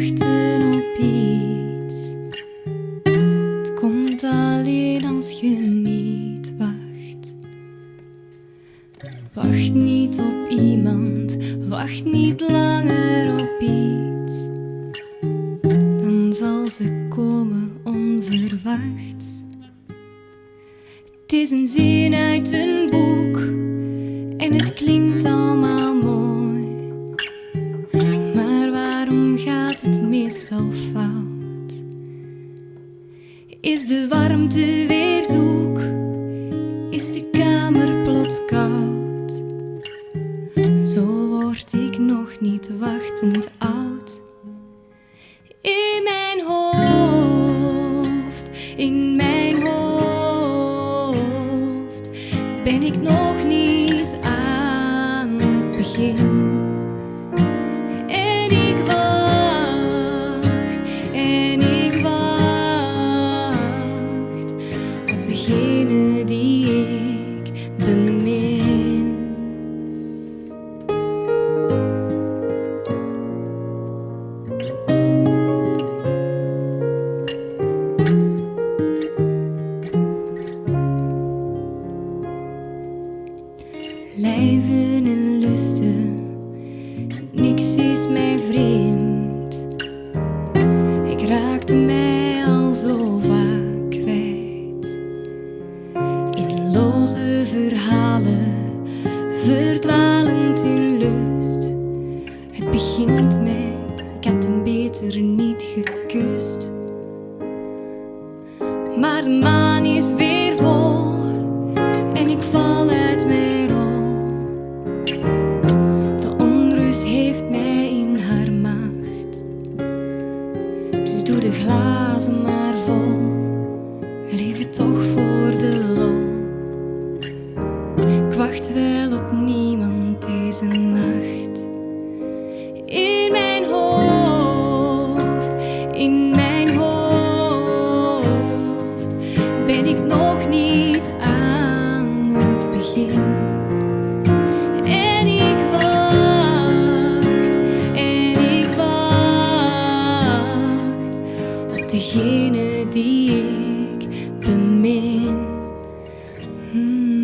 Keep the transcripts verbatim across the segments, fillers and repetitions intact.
Wachte op iets. Het komt alleen als je niet wacht. Wacht niet op iemand, wacht niet langer op iets. Dan zal ze komen onverwachts. Het is een zin uit een boek en het klinkt allemaal mooi. Maar waarom gaat het meestal fout? Is de warmte weer zoek? Is de kamer plots koud? Zo word ik nog niet wachtend oud. In mijn hoofd, in mijn hoofd ben ik nog niet aan het begin. En ik wacht, en ik wacht op degene die ik bemin. Lijven en lusten, niks is mij vreemd. Ik raakte mij al zo vaak kwijt in loze verhalen, verdwalend in lust. Het begint met: ik had hem beter niet gekust. Maar de maan is weer vol en ik val uit mijn rol. De onrust heeft mij in haar macht. Dus doe de glazen maar vol, leef het toch voor de lol. Ik wacht wel op niemand deze nacht. In mijn hoofd, in mijn hoofd ben ik nog niet aan het begin. En ik wacht, en ik wacht op degene die ik bemin. Hmm.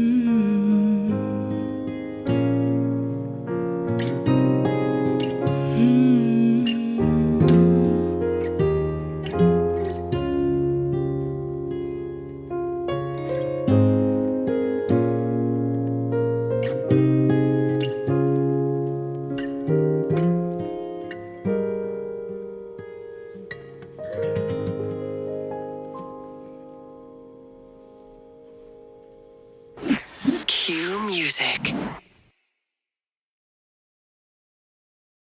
Hmm. Cue music.